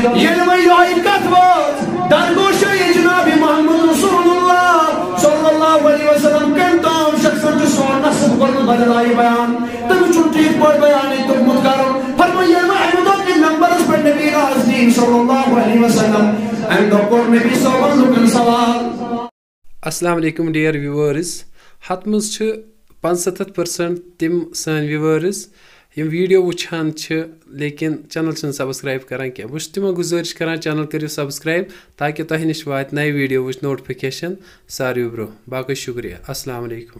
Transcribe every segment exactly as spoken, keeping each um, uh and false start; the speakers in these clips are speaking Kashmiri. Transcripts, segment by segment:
ییٚلہِ وۄنۍ یِہوٚے کتھ وٲژ، درگوشی جناب محمد رسول اللہ صلی اللہ علیہ وسلم کٔمۍ تام شخصن چھُ سون نسب کوٚرمُت بدل آیہِ بیان۔ تٔمِس چھُنہٕ ٹھیٖک پٲٹھۍ بیانٕے توٚگمُت کرُن۔ فرمٲے، ییٚلہِ وۄنۍ اَمہِ دۄہ تہِ ممبرس پٮ۪ٹھ نبی راز دین صلی اللہ علیہ وسلم، اَمہِ دۄہ کوٚر نبی صٲبن لُکن سوال۔ السلام علیکم ڈیئر ویورز، ہتھ منٛز چھِ پانٛژستتھ پرسنٹ تِم سٲنۍ ویورز یِم ویڈیو وٕچھان چھِ لیکن چینل چھِنہٕ سبسکرائب کران کینٛہہ۔ بہٕ چھُس تِمن گُزٲرِش کران، چینل کٔرِو سبسکرائب تاکہِ تۄہہِ نِش واتہِ نَیہِ ویڈیو وٕچھ نوٹیفکیشن ساروی برونٛہہ۔ باقٕے شُکریہ، السلام علیکم۔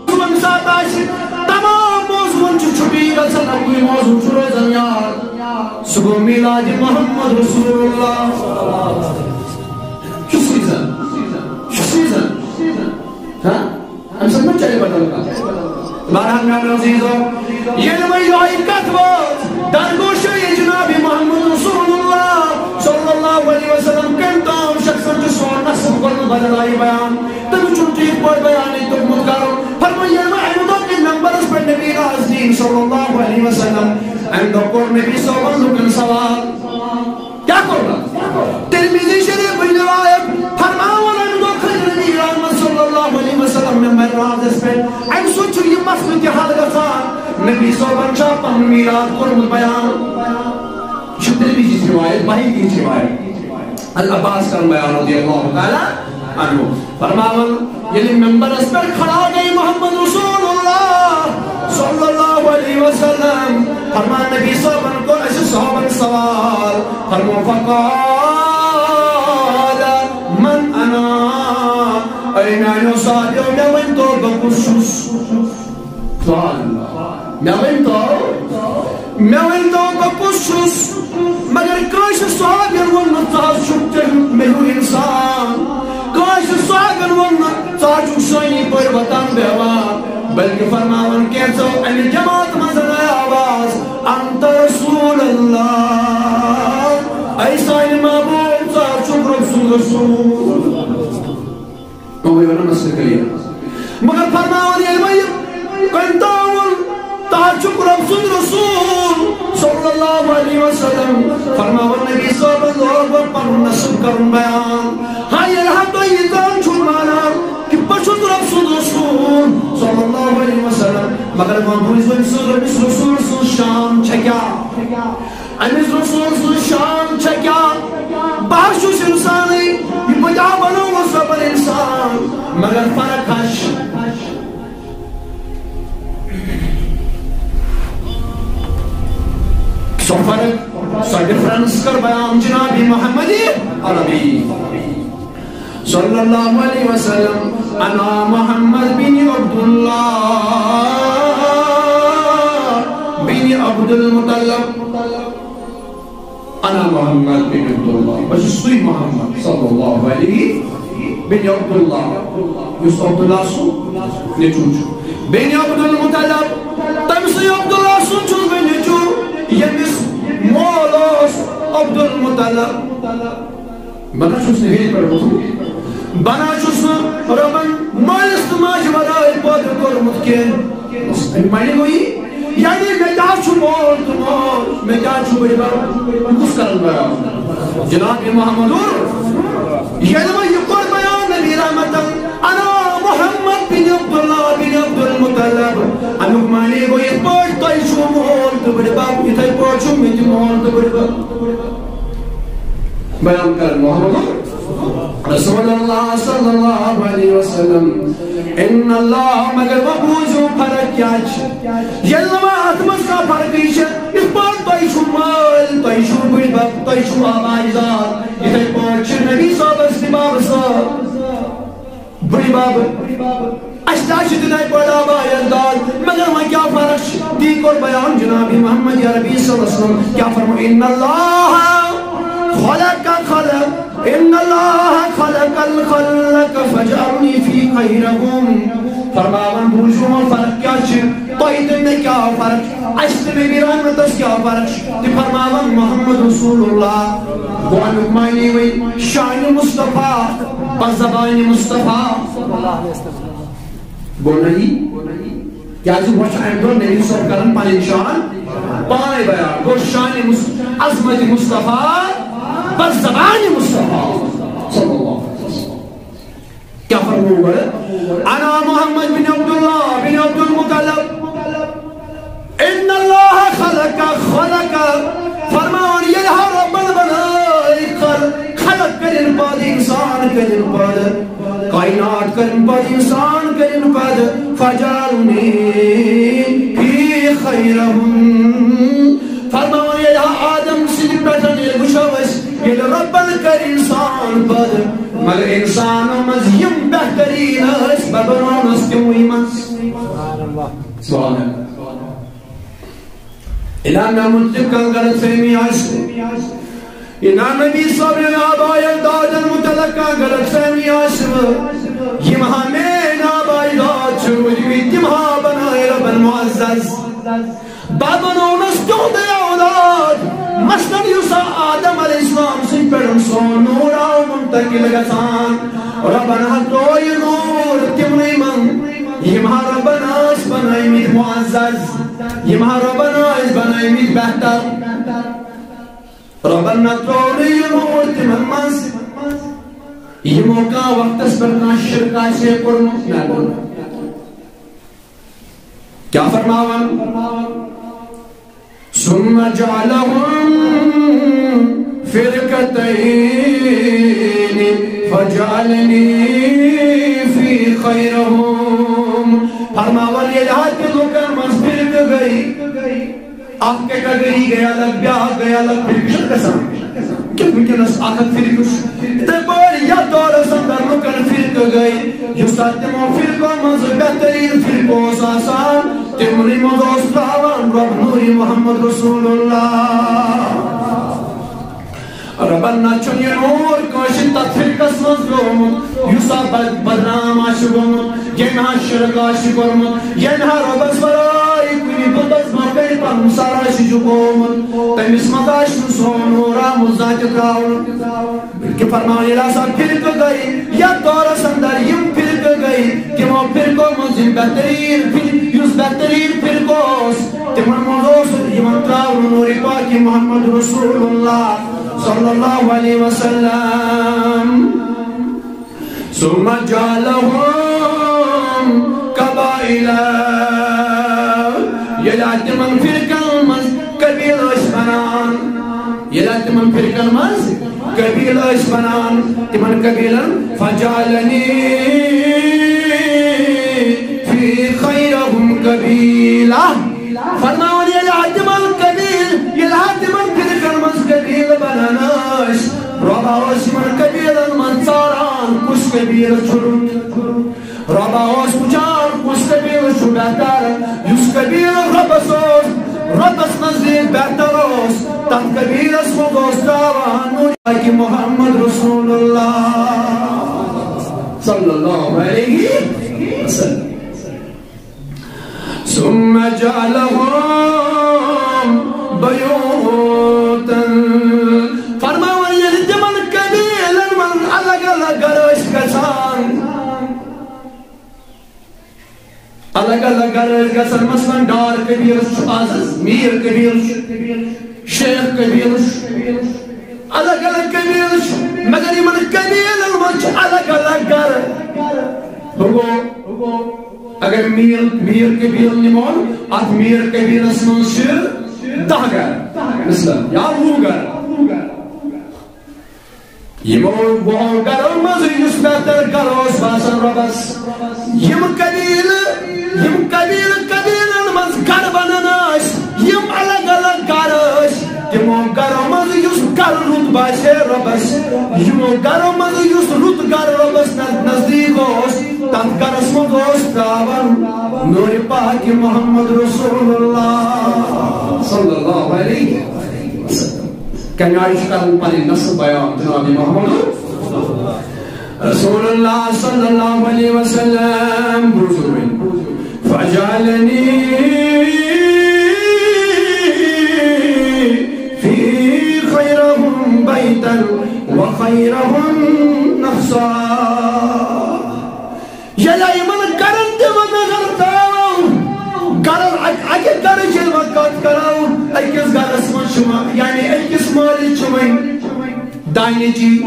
ییٚمہِ ساتہٕ آسہِ تمام موضوعن چھُ چھُٹی گژھان، اَکُے موضوع چھُ روزان یاد، سُہ گوٚو میلاد محمد رسول اللہ۔ چھُ سیٖزن، چھُ سیٖزن۔ ہاں؟ اَمہِ سۭتۍ ما چلہِ بدل کانٛہہ؟ بہرحال میٛانیو عزیٖزو، ییٚلہِ وۄنۍ یِہوٚے کتھ وٲژ، درگوشی جناب محمد رسول اللہ صلی اللہ علیہ وسلم کٔمۍ تام شخصن چھُ سون نسب کوٚرمُت بدل آیہِ بیان۔ تٔمِس چھُنہٕ ٹھیٖک پٲٹھۍ بیانٕے توٚگمُت کرُن۔ فرمٲے، ییٚلہِ وۄنۍ اَمہِ دۄہ تہِ ممبرس پٮ۪ٹھ نبی راز دین صلی اللہ علیہ وسلم، اَمہِ دۄہ کوٚر نبی صٲبن لُکن سوال۔ کیٛاہ کوٚر؟ ترمذی شریفٕچ روایت، فرماوان، اَمہِ دۄہ کھٔتۍ نبی رحمت صلی اللہ علیہ وسلم ممبر رازس پٮ۪ٹھ۔ اَمہِ سۭتۍ چھُ یہِ مسلہٕ تہِ حل گژھان۔ نبی صٲبن چھا پنُن میلاد کوٚرمُت بیان؟ یہِ چھُ ترمذی ہٕچ روایت، بحیقی ہٕچ روایت۔ العباس کرن بیان رضی اللہ تعالیٰ عنہ۔ فرماوان، ییٚلہِ ممبرس پٮ۪ٹھ کھڑا گٔے محمد رسول اللہ صلی اللہ علیہ وسلم، فرمان نبی صٲبن کوٚر اَسہِ صحابن سوال، فرمو، فقال، من انا؟ اے میانیو صحابیو، مےٚ ؤنۍ تو، بہٕ کُس چھُس؟ سبحان اللہ۔ مےٚ ؤنۍ تو، مےٚ ؤنۍ تو، بہٕ کُس چھُس؟ مگر کٲنٛسہِ صحابین ووٚن نہٕ، ژٕ حظ چھُکھ تیٚلہِ مےٚ ہیوٗ اِنسان۔ کٲنٛسہِ صحابین ووٚن نہٕ، ژٕ حظ چھُکھ سٲنی پٲٹھۍ وۄتھان بیٚہوان۔ بلکہِ فرماوان کینٛژو اَمہِ جماعت منٛز آیہِ آواز، انت رسول اللہ، اے سانہِ محبوب، ژٕ حظ چھُکھ رۄب سُنٛد رسول۔ تِموٕے ووٚن نہٕ مسلہٕ clear۔ مگر فرماوان ییٚلہِ وۄنۍ یہِ کٔمۍ تام ووٚن، تہٕ حظ چھُکھ رۄب سُنٛد رسول صلی اللہ علیہ وسلم۔ فرماوان نبی صٲبن لوگ وۄنۍ پنُن نسب کرُن بیان۔ ہاں، ییٚلہِ ہا تُہۍ یہِ زن چھُو مانان کہِ بہٕ چھُس رۄب سُنٛد رسول صلی اللہ علیہ وسلم، مگر وۄنۍ بوٗزِو أمۍ سٕنٛز، أمِس رسول سٕنٛز شان چھےٚ کیٛاہ؟ أمِس رسول سٕنٛز شان چھےٚ کیٛاہ؟ بہٕ حظ چھُس اِنسانٕے، یہِ بہٕ کیٛاہ بنووُس رۄبن اِنسان؟ مگر فرق حظ چھِ۔ سۄ فرق، سۄ difference کٔر بیان جناب محمد عربی۔ صلی اللہ علیہ وسلم، انا محمد بن عبداللہ بن عبد المطلب۔ انا محمد بن عبداللہ، بہٕ چھُس سُے محمد صلی اللہ علیہ بن عبداللہ، یُس عبداللہ سُنٛد نیٚچوٗ چھُ۔ بن عبد المطلب، تٔمۍ سٕے عبداللہ سُنٛد چھُس بہٕ نیٚچوٗ، ییٚمِس مول اوس عبد المطلب۔ بہٕ نہ چھُس نہٕ ییٚتہِ پٮ۪ٹھ ووٚتھمُت۔ بہٕ نہ چھُس نہٕ رۄبَن مٲلِس تہٕ ماجہِ وَرٲے پٲدٕ کوٚرمُت کینٛہہ۔ اَمہِ معنی گوٚو یہِ، یعنی مےٚ کیٛاہ چھُ مول تہٕ موج، مےٚ کیٛاہ چھُ بٕڈِبَب، بہٕ کُس کَرَن بیان؟ جناب محمد عرب، ییٚلہِ وۄنۍ یہِ کوٚر بیان نبی رحمتن، انا محمد بن عبداللہ بن عبد المطلب، اَمیُک معنی گوٚو یِتھ پٲٹھۍ تۄہہِ چھُو مول تہٕ بٕڈِبَب، یِتھَے پٲٹھۍ چھُ مےٚ تہِ مول تہٕ بٕڈِبَب۔ بیان کرن محمد رسول اللہ صلی اللہ علیہ وسلم۔ ان اللہ، مگر وۄنۍ بوٗزِو فرق کیٛاہ چھِ۔ ییٚلہِ نہٕ وۄنۍ اتھ منٛز کانٛہہ فرقٕے چھِ، یِتھ پٲٹھۍ تۄہہِ چھُو مٲلۍ، تۄہہِ چھُو بٕڈِبب، تۄہہِ چھُو آباجزاد، یِتھَے پٲٹھۍ چھِ نبی صٲبس تہِ بابہٕ صٲب۔ بٕڈِبب، اَسہِ تہِ حظ چھِ تِتھَے پٲٹھۍ آباجزاد، مگر وۄنۍ کیٛاہ فرق چھِ؟ تی کوٚر بیان جناب محمد عربی صلی اللہ علیہ وسلم۔ کیٛاہ فرمو؟ ان اللہ خلق خلق، ان اللہ خلق الخلق فجعلنی فی خیرہم۔ فرماوان، بوٗزِو وۄنۍ فرق کیٛاہ چھِ؟ تۄہہِ تہٕ مےٚ کیٛاہ فرق چھِ؟ اَسہِ تہٕ نبی رحمتس کیٛاہ فرق چھِ؟ تہِ فرماوان محمد رسول اللہ۔ گوٚو اَمیُک معنی وۄنۍ شانِ مصطفیٰ، بس زبانِ مصطفیٰ۔ گوٚو نہ یی؟ کیٛازِ وۄنۍ چھُ اَمہِ دۄہ نبی صٲب کران پنٕنۍ شان۔ پانے بیان گوٚو شان مص-، عظمت مصطفیٰ بر زبان مصطفیٰ صلی اللہ علیہ وسلم۔ کیا فرمو گوٚو؟ انا محمد بن عبداللہ بن عبدالمطلب۔ ان اللہ خلق، خلق، فرماوان ییٚلہِ ہا رۄبن بنٲے، خل-، خلق کٔرِن پٲدٕ، انسان کٔرِن پٲدٕ، کائنات کٔرِن پٲدٕ، انسان کٔرِن پٲدٕ، فجعلنی فی خیرہم۔ فرماوان ییٚلہِ ہا آدم سٕنٛدِ پٮ۪ٹھ ییٚلہِ وٕچھو أسۍ، ییٚلہِ رۄبن کٔرۍ انسان پٲدٕ، مگر انسانو منٛز یِم بہتریٖن ٲسۍ، بہٕ بنوونس تِموٕے منٛز۔ سبحان اللہ۔ الا مےٚ مُتعلق کانٛہہ غلط فہمی آسہِ، الا نبی صٲبنٮ۪ن آبا اجدادن مُتعلق کانٛہہ غلط فہمی آسہِ، یِم ہا میٲنۍ آبا اجداد چھِ روٗدۍمٕتۍ، تِم ہا بنٲے رۄبن معزز۔ بہٕ بنوونس تِہُنٛدُے اولاد۔ مثلاً یُس آدم علیہ السلام سٕنٛدِ پٮ۪ٹھ سون نوٗر آو منتقل گژھان، رۄبن ہا ترٛوو یہِ نوٗر تِمنٕے منٛز۔ یِم ہا رۄبن ٲسۍ بنٲومٕتۍ معزز، یِم ہا رۄبن ٲسۍ بنٲومٕتۍ بہتر۔ رۄبن نہ ترٛوو نہٕ یہِ نوٗر تِمن منٛز، یِمو کانٛہہ وقتس پٮ۪ٹھ کانٛہہ شرک آسہِ ہے کوٚرمُت، نہ کوٚرمُت۔ کیا فرماوان؟ ثم جعلهم فرقتين فجعلني في خيرهم۔ فرماوان ییٚلہِ ہا تہِ لُکن منٛز فرقہٕ گٔے، اکھ category گٔے الگ، بیٛاکھ گٔے الگ، فرقہٕ چھُنہٕ گژھان؟ کہِ وٕنکیٚنَس اکھ اکھ فرقہٕ چھُ۔ تِتھَے پٲٹھۍ یَتھ دورَس اندر لُکَن فرقہٕ گٔے، یُس ساتہٕ تِمو فرقو منٛز بہتریٖن فرقہٕ اوس آسان، تِمنٕے منٛز اوس ترٛاوان رۄب نوٗرِ محمد رسول اللہ۔ رۄبن نہ چھُنہٕ یہِ نوٗر کٲنٛسہِ تَتھ فرقَس منٛز ترٛوومُت، یُس اَتھ بد-، بدنام آسہِ گوٚمُت، ییٚمۍ ہا شرک آسہِ کوٚرمُت، ییٚمۍ ہا رۄبَس ورٲے کُنہِ بُتَس برونٛہہ کَنہِ پَنُن سر آسہِ جُکومُت، تٔمِس منٛز آسہِ نہٕ سون نوٗر آمُت زانٛہہ تہِ ترٛاونہٕ۔ بلکہِ فرماوان، ییٚلہِ ہسا فرقہٕ گٔے، یَتھ دورَس اندر یِم فرقہٕ گٔے، تِمو فرقو منٛز یِم بہتریٖن فر-، یُس بہتریٖن فرقہٕ اوس، تِمن منٛز اوس یِوان ترٛاونہٕ نوٗرِ پاکِ محمد رسول اللہ صلی اللہ علیہ وسلم۔ ثم جعلهم قبائل۔ ییٚلہِ اَتھ تِمن فرقن منٛز قبیٖلہٕ ٲسۍ بنان، ییٚلہِ اَتھ تِمن فرقن منٛز قبیٖلہٕ ٲسۍ بنان، تِمن قبیٖلن، فجعلنی فی خیرہم قبیلہ۔ فرماوان، ییٚلہِ ہا تِمن قبیٖل، ییٚلہِ ہا تِمن فرقن منٛز قبیٖلہٕ بنان ٲسۍ، رۄبا اوس یِمن قبیٖلن منٛز ژاران، کُس قبیٖلہٕ چھُ رُت۔ رۄبا اوس وٕچھان، کُس قبیٖلہٕ چھُ بہتر۔ یُس قبیٖلہٕ رۄبس اوس، رۄبس نزدیٖک بہتر اوس، تتھ قبیٖلس منٛز اوس ترٛاوان نوٗرِ پاکِ محمد رسول اللہ صلی اللہ علیہ وسلم۔ ثم جعلهم بیوتا۔ فرماوان، ییٚلہِ تِمن قبیٖلن منٛز الگ الگ گرٕ ٲسۍ گژھان، الگ الگ گرٕ ٲسۍ گژھان، مثلاً ڈار قبیٖلہٕ چھُ، از حظ میٖر قبیٖلہٕ چھُ، شیخ قبیٖلہٕ چھُ، الگ الگ قبیٖلہٕ چھِ، مگر یِمن قبیٖلن منٛز چھِ الگ الگ گرٕ۔ ہُہ گوٚو، اگر میٖر، میٖر قبیٖلہٕ نِمون، اتھ میٖر قبیٖلس منٛز چھِ دَہ گرٕ، مثلاً، یا وُہ گرٕ۔ یِمو وُہو گرو منٛز یُس بہتر گرٕ اوس باسان رۄبس، یِم قبیٖلہٕ، یِم قبیٖلہٕ قبیٖلن منٛز گرٕ بنان ٲسۍ، یِم الگ الگ گرٕ ٲسۍ، تِمو گرو منٛز یُس گرٕ رُت باسے رۄبس، یِمو گرو منٛز یُس رُت گرٕ رۄبس نز-، نزدیٖک اوس، تتھ گرس منٛز اوس ترٛاوان نوٗرِ پاکِ محمد رسول اللہ صلی اللہ علیہ وسلم۔ کمہِ آیہِ چھُ کران پنٕنۍ نسل بیان جناب محمد رسول اللہ صلی اللہ علیہ وسلم؟ بوٗزِو وۄنۍ۔ فجعلنی فی خیرہم بیتا و خیرہم نفسا۔ ییٚلہِ یِمن گرن تہِ وۄنۍ نظر ترٛاوو، گرن اکہِ، اکہِ گرٕچ ییٚلہِ وۄنۍ کتھ کرو، نیٚچی۔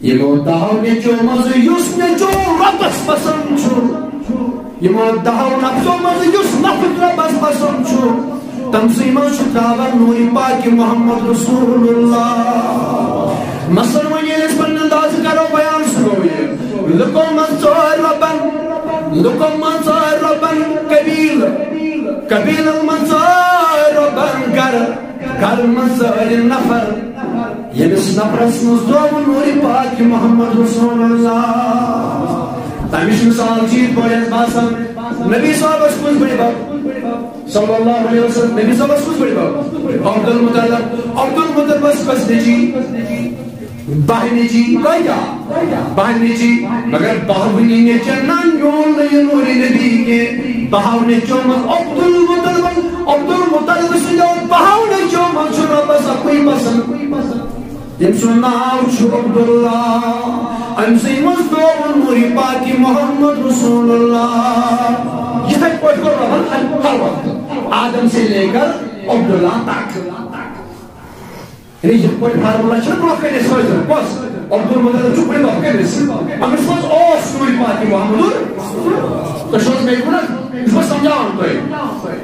یِمو دَہو نیٚچو منٛزٕ یُس نیٚچو رۄبس پسند چھُ، یِمو دَہو نفرو منٛزٕ یُس نفر رۄبس پسند چھُ، تٔمۍ سٕے منٛز چھُ تراوان نوٗرِ پاکہِ محمد رسول اللہ۔ مثلاً وۄنۍ ییٚلہِ أسۍ پنُن اندازٕ کرو بیان، سُہ گوٚو یہِ۔ لُکو منٛز ژٲرۍ رۄبن، لُکو منٛز ژٲرۍ رۄبن قبیلہٕ، قبیلن منٛز ژٲرۍ رۄبن گرٕ، گرٕ منٛز ژٲرۍ نفر۔ ییٚمِس نفرس منٛز دوٚپ نوٗرِ پاکہِ محمد رسول اللہ۔ تَمِچ مثال چھِ یِتھ پٲٹھۍ اَسہِ باسان، نبی صٲبس کُس بٔڑِ بب؟ صلی اللہ علیہ وسلم، نبی صٲبس کُس بٔڑِ بب؟ عبدالمطلب۔ عبدالمطلبس کٔژ نیٚچی؟ باہ نیٚچی۔ کٲتیٛاہ؟ باہ نیٚچی۔ مگر باہوٕنی نیٚچن نہ میوٗل نہٕ یہِ نوٗرِ نبی کینٛہہ۔ باہو نیٚچو منٛز عبدالمطلب، عبدالمطلب سٕنٛدیو باہو نیٚچو منٛز چھُ رۄبس اَکُے پسند، ییٚمۍ سُنٛد ناو چھُ عبداللہ۔ أمۍ سٕے منٛز ترٛووُن نوٗرِ پاکہِ محمد رسول اللہ۔ یِتھَے پٲٹھۍ کوٚر رۄبن اَمہِ ہر وقتہٕ آدم سے لے کر عبداللہ تک۔ یعنی یِتھ پٲٹھۍ فارمولا چھُنہ برونٛہہ کَنہِ اَسہِ حٲضِر۔ کۄس؟ عبدالمطلب چھُ بٕڈِ بَب کٔمِس؟ أمِس منٛز اوس نوٗرِ پاکہِ محمد۔ تُہۍ چھِو حظ مےٚ ووٚن حظ؟ یہِ چھُس بہٕ سمجھاوان تۄہہِ۔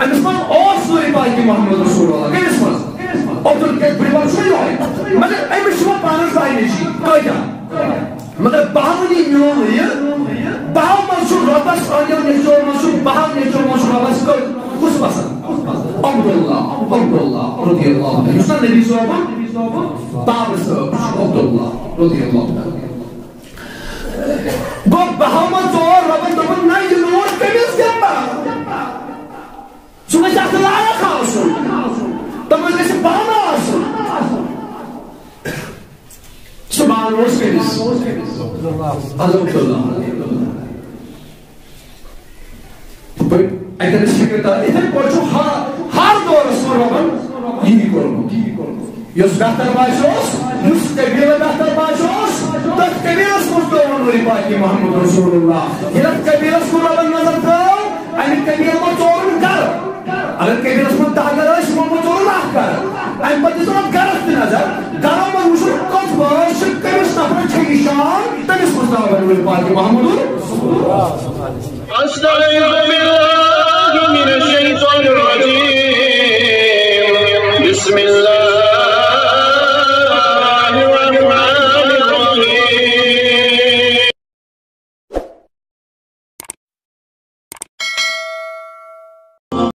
أمِس منٛز اوس نوٗرِ پاکہِ محمد رسول اللہ۔ کٔمِس منٛز؟ عبدال کیٛازِ بٕڈِ بَب چھُنہ یِہوٚے۔ مگر أمِس چھُ وۄنۍ پانَس باہ نیٚچی۔ کۭتیٛاہ؟ مگر باہوٕنی میون یہِ، باہو منٛز چھُ رۄبَس، أنٛدیو نیٚچو منٛز چھُ، باہو نیٚچو منٛز چھُ رۄبَس کٔژ؟ کُس پسند؟ عبداللہ، عبداللہ رضی اللہ عنہ۔ یُس نہ نبی صٲبُن بابہٕ صٲب چھُ عبداللہ رضی اللہ عنہ۔ گوٚو باہو منٛز ژور رۄبَن دوٚپُن، نہ، یہِ نوٗر کٔمِس دِمہٕ بہٕ؟ سُہ گژھِ اَتھ لایق آسُن۔ تٔمِس گژھِ پانہٕ آسُن۔ سبحان اوس کٔمِس؟ عبداللہ۔ تہٕ پٔتۍ اَتٮ۪ن ٲسۍ فِکر تَتھ، یِتھَے پٲٹھۍ چھُ ہر، ہر دورَس منٛز رۄبَن یی کوٚرمُت۔ یُس بہتر باسیوس، یُس قبیٖلہٕ بہتر باسیوس، تَتھ قبیٖلَس منٛز ترٛووُن نوٗرِ پاکہِ محمد رسول اللہ۔ ییٚلہِ اَتھ قبیٖلَس کُن رۄبَن نظر ترٛٲو، اَمہِ قبیٖلہٕ منٛز ژورَن گَرٕ۔ اگر قبیلس منٛز دَہ گرٕ ٲسۍ، یِمو منٛز ژوٚل اکھ گرٕ۔ اَمہِ پتہٕ دِژ یِمن گرس تہِ نظر۔ گرو منٛز وُچھُن کٔژ بٲژ چھِ، کٔمِس نفرس چھےٚ یہِ شان، تٔمِس منٛز ترٛاوَن وٲلۍ پاکہِ محمدُن۔ أستعيذ بالله